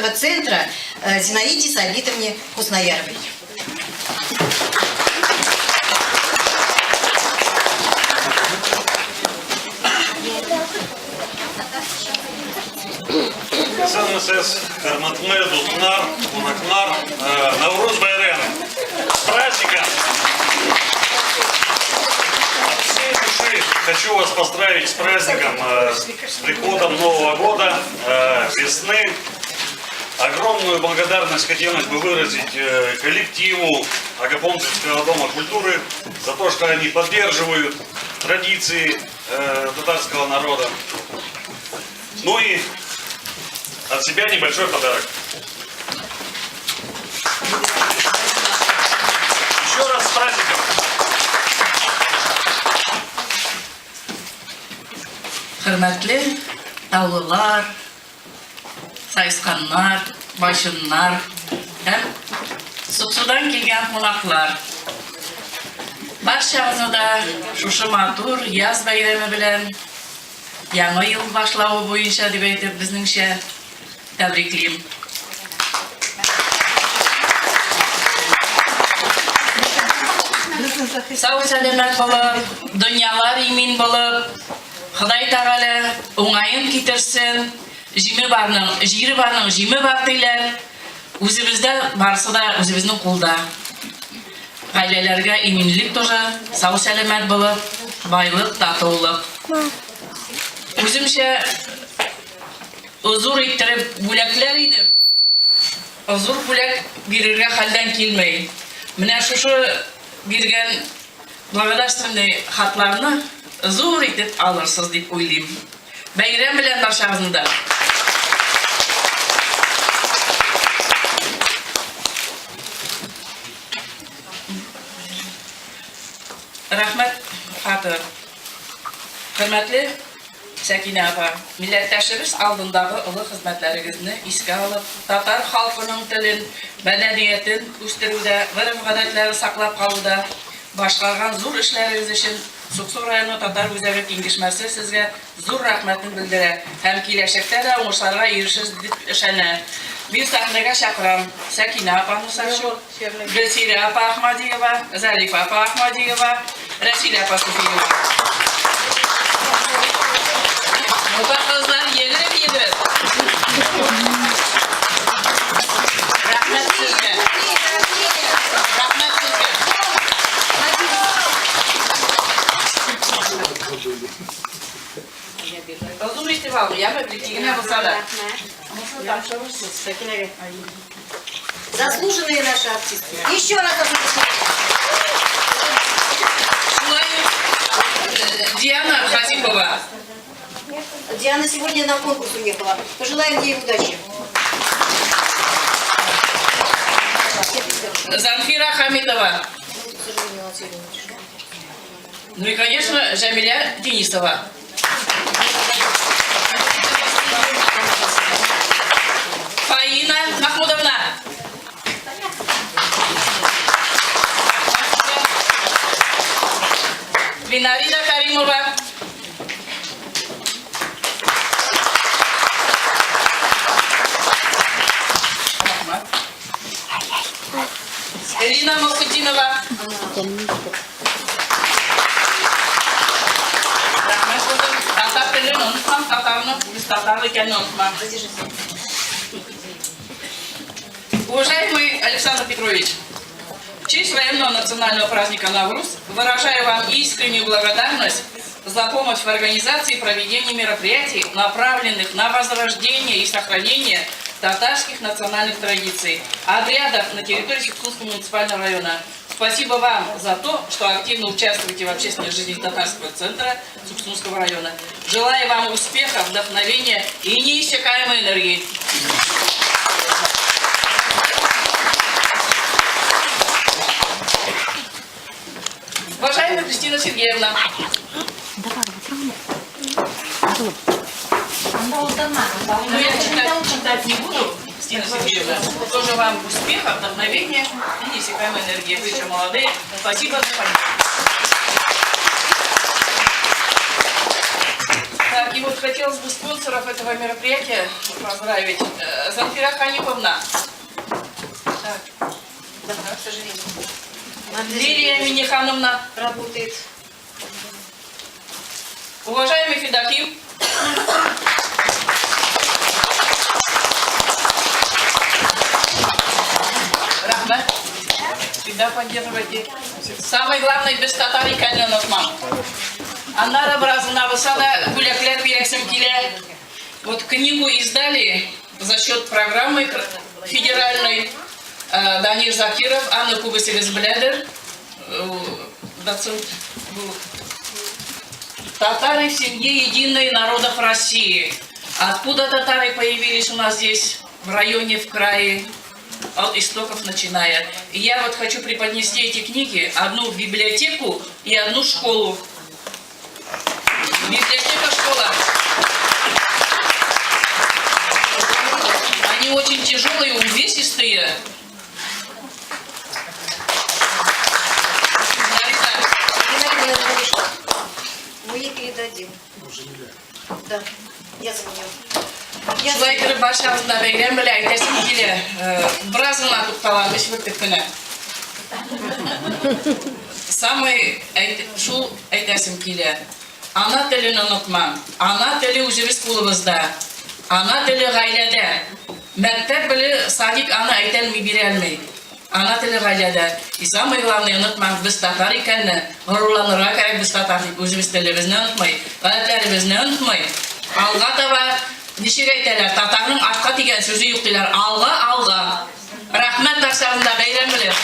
этого центра Зинаиде Сабитовне Хуснояровой. Исәнмесез, хөрмәтле дуслар, кунаклар, Нәүрүз бәйрәме! С праздником! От всей души хочу вас поздравить с праздником, с приходом Нового года, весны. Огромную благодарность хотелось бы выразить коллективу Агафонцевского дома культуры за то, что они поддерживают традиции татарского народа. Ну и от себя небольшой подарок. Еще раз с праздником! Хөрмәтле таулылар, саесканнар, байчыннар һәм Суксудан килгән кунаклар. Барчагызны да шушы матур яз бәйрәме белән Яңа ел башлавы буенча дип әйтеп, безнеңчә тәбриклим. Сау сәламәт булып, дөньялар имин булып, Ходай Тәгалә уңаен китерсен. Җиме барның, җире барның җиме бар диләр. Үзебездә барысы да үзебезнең кулда. Гаиләләргә иминлек тоже, сау сәламәт булып, байлык, татулык. Үземчә зур иттереп бүләкләр идем. Зур бүләк бирергә хәлдән килмәй. Менә шушы биргән благодарственный хатларны зур итеп алырсыз дип уйлыйм. Бәйрәм белән барчагызны да! Рәхмәт хаты. Хөрмәтле Сәкинә апа, милләттәшебез алдындагы олы хезмәтләрегезне искә алып, татар халкының телен, мәдәниятен үстерүдә, гореф-гадәтләрен саклап калуда башкарган зур эшләрегез өчен Суксу районы татар үзәге киңгешмәсе сезгә зур рәхмәтен белдерә һәм киләчәктә дә уңышларга ирешерсез дип ышана. Мин сәхнәгә чакырам Сәкинә апа Мусачу, Гөлсирә апа Ахмадиева, Зарифа апа Ахмадиева, Рәсилә апа Суфиева. Ну-ка, кызлар, йөгереп-йөгереп. Рәхмәт сезгә. Рәхмәт сезгә. Зур итеп ал, яме, бер генә булса да. Заслуженные наши артисты. Еще раз аплодисменты. Шулай ук Диана Хазипова. Диана сегодня на конкурс уехала. Пожелаем ей удачи. Занфира Хамитова. Ну, к сожалению, она сегодня не пришла. Ну и, конечно, Жамиля Денисова. Фаина Махмудовна. Винарида Каримова. Элина Махутдинова. Рәхмәт, кызым. Татар телен онытмам, татарны, без татар икәнне онытмам. Уважаемый Александр Петрович, в честь военного национального праздника Навруз выражаю вам искреннюю благодарность за помощь в организации и проведении мероприятий, направленных на возрождение и сохранение татарских национальных традиций, обрядов на территории Суксунского муниципального района. Спасибо вам за то, что активно участвуете в общественной жизни татарского центра Суксунского района. Желаю вам успеха, вдохновения и неиссякаемой энергии. Уважаемая Кристина Сергеевна. Ну, я читать не буду, Кристина Сергеевна. Тоже вам успеха, вдохновения и неиссякаемой энергии. Вы еще молодые. Спасибо за поддержку. Так, и вот хотелось бы спонсоров этого мероприятия поздравить. Занфира Ханиповна. Так. Да, к сожалению. Лилия Минихановна. Работает. Уважаемый Федоким. Рәхмәт. Всегда поддерживайте. Самый главный без татар икәнен онытмам. Аннары бераз гына булса да бүләкләр бирәсем килә. Вот книгу издали за счет программы федеральной. Данир Закиров, аны күбесегез беләдер. Доцент бу. Татары в семье единой народов России. Откуда татары появились у нас здесь, в районе, в крае, от истоков начиная. И я вот хочу преподнести эти книги, одну в библиотеку и одну в школу. Библиотека, школа. Они очень тяжелые, увесистые. Лариса. Мы ей передадим. Да, я за нее. Шулай итеп барчабызны да бәйрәм белән әйтәсем килә. Бераз гына тукталам, өч бөртек кенә. Самый шул әйтәсем килә. Ана телен онытмаң. Ана теле үзебез кулыбызда. Ана теле гаиләдә. Мәктәп беле садик аны әйтәлми, бирәлми. Ана теле гаиләдә. И самое главное, онытмаң, без татар икәнне, горурланырга кирәк без татар дип, үзебез телебезне онытмый, гадәтләребезне онытмый. Алга таба, ничек әйтәләр, татарның артка дигән сүзе юк диләр. Алга, алга. Рәхмәт барчагызга, бәйрәм белән.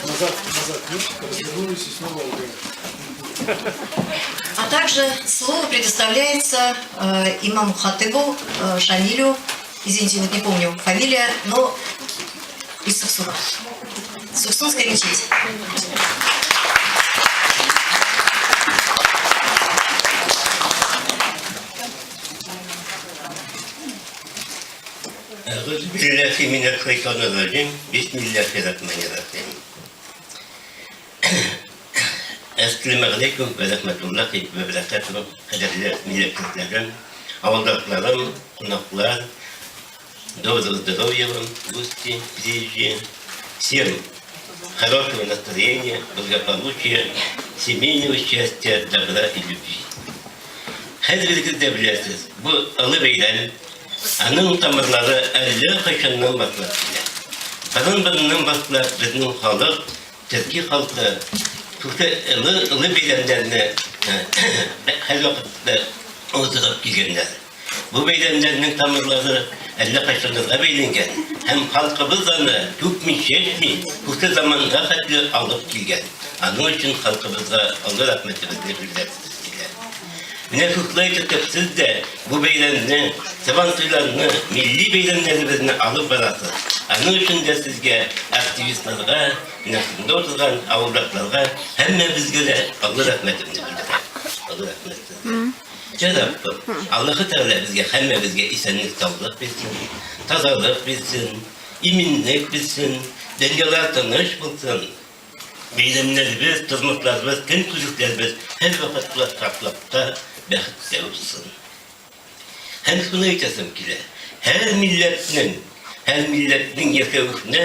Назад, назад, развернулись и снова А также слово предоставляется имаму Хатыбу Шамилю, извините, вот не помню фамилия, но из Суксуна. Суксунская мечеть. أعوذ بالله من الشيطان الرجيم بسم الله الرحمن الرحيم Әссәламегаләйкүм вә рәхмәтуллаһи вә бәрәкәтүһ, кадерле милләттәшләрем, авылдашларым, кунаклар, доброго здоровья вам, гости, приезжие, всем хорошего настроения, благополучия, семейного счастья, добра и любви. Һәрберегез дә беләсез, бу олы бәйрәм, аның тамырлары әллә кайчаннан башлап килә. Борын-борыннан башлап безнең халык, төрки халкы шушы олы, олы бәйрәмнәрне һәрвакытта уздырып килгәннәр. Бу бәйрәмнәрнең тамырлары әллә кайчаннарга бәйләнгән һәм халкыбыз аны түкми-чәчми шушы заманга хәтле алып килгән. Аның өчен халкыбызга олы рәхмәтебезне белдерәсебез килә. Менә шушылай итеп сез дә бу бәйрәмне, Сабантуйларны, милли бәйрәмнәребезне алып барасыз. Аның өчен дә сезгә, активистларга, менә шунда утырган авылдашларга, һәммәбезгә дә олы рәхмәтемне белдерәм. Олы рәхмәт сезгә. Я Раббым, Аллаһы Тәгалә безгә һәммәбезгә исәнлек, саулык бирсен, тазалык бирсен, иминлек бирсен, дөньялар тыныч булсын. Бәйрәмнәребез, тормышларыбыз, көнкүрешләребез һәрвакыт шулай шатлыкта, бәхеттә узсын. Һәм шуны әйтәсем килә, һәр милләтнең, һәр милләтнең яшәвешенә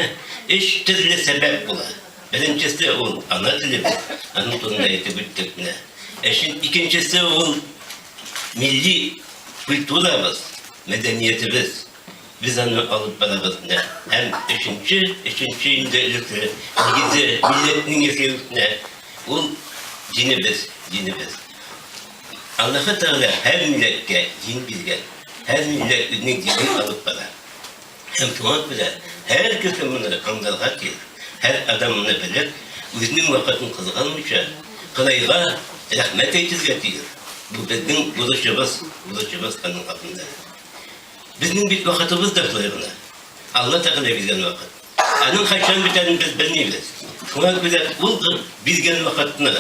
өч төрле сәбәп була. Беренчесе ул ана телебез, аның турында әйтеп үттек менә. Өчен икенчесе ул милли культурабыз, мәдәниятебез. Без аны алып барабыз менә. Һәм өченче, өченче инде өлеше, нигезе милләтнең яшәвешенә ул динебез, динебез. Аллаһы Тәгалә һәр милләткә дин биргән. Һәр милләт үзенең динен алып бара. Һәм шуңа күрә һәр кеше моны аңларга тиеш. Һәр адам моны белеп, үзенең вакытын кызганмыйча, Ходайга рәхмәт әйтергә тиеш. Бу безнең бурычыбыз, бурычыбыз аның алдында. Безнең бит вакытыбыз да шулай гына. Алла Тәгалә биргән вакыт. Аның кайчан бетәрен без белмибез. Шуңа күрә ул биргән вакытны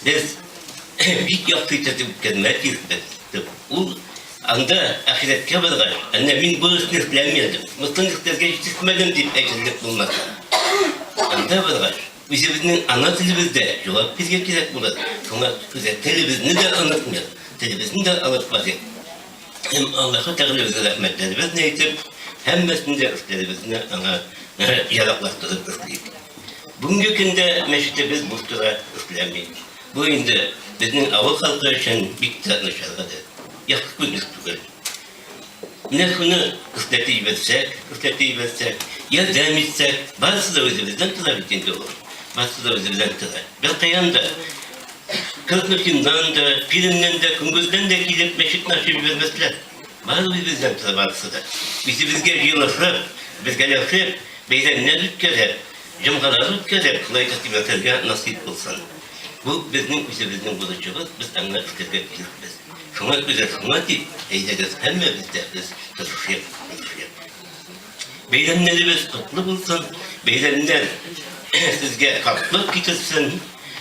без бик яхшы итеп үткәрмә тиешбез. Ул анда ахирәткә баргач, әнә мин бу эшне эшләмәдем, мосын эшләргә җитешмәдем дип әйтерлек булмасын. Анда баргач, үзебезнең ана телебездә җавап бирергә кирәк булыр. Шуңа күрә телебезне дә онытмыйк, телебезне дә алып барыйк. Һәм Аллаһы Тәгаләбезгә рәхмәтләребезне әйтеп, һәммәсен дә эшләребезне аңа яраклаштырып эшлик. Бүгенге көндә мәчетебез буш тора, эшләми. Бу инде безнең авыл халкы өчен бик тә начар гадәт. Яхшы күренеш түгел. Менә шуны эшләтеп җибәрсәк, эшләтеп җибәрсәк, ярдәм итсәк, барысы да үзебездән тора бит инде ул. Барысы да үзебездән тора. Беркаян да Краснофиннан да, Пермьнән дә, Көңгездән дә килеп мәчетне ачып җибәрмәсләр. Бары үзебездән тора барысы да. Үзебезгә җыелышып, бергәләшеп, бәйрәмнәр үткәреп, җомгалар үткәреп, шулай итеп яшәргә насыйп булсын. Бу безнең үзебезнең бурычыбыз, без аңа эшләргә тиешбез. Шуңа күрә шуңа дип, әйдәгез, һәммәбез дә без тырышыйк, тырышыйк. Бәйрәмнәребез котлы булсын, бәйрәмнәр сезгә шатлык китерсен.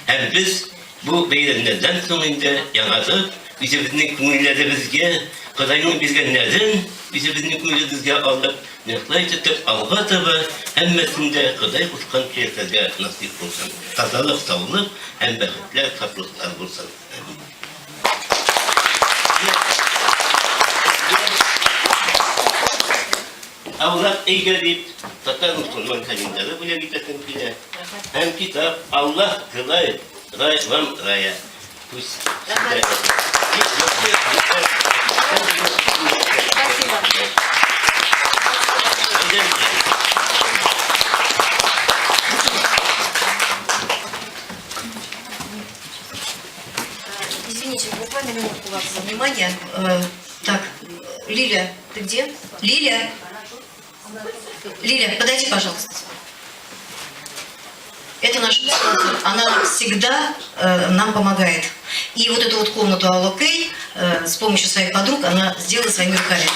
Һәм без бу бәйрәмнәрдән соң инде яңарып, үзебезнең күңелләребезгә Ходайның биргәннәрен үзебезнең күңелебезгә алып, ныклай тотып, алга таба һәммәсен дә Ходай кушканча яшәргә насыйп булсын. Тазалык, саулык һәм бәхетләр, шатлыклар булсын. Амин. Аулак өйгә дип татар мөселман календаре бүләк итәсем килә. Һәм китап Аллаһ желает рай вам рая. Пусть. Спасибо. Извините, буквально минутку вашего внимания. Так, Лиля, ты где? Лиля? Лиля, подойди, пожалуйста. Это наш спонсор. Она всегда нам помогает. И вот эту вот комнату Алокей с помощью своих подруг она сделала своими руками.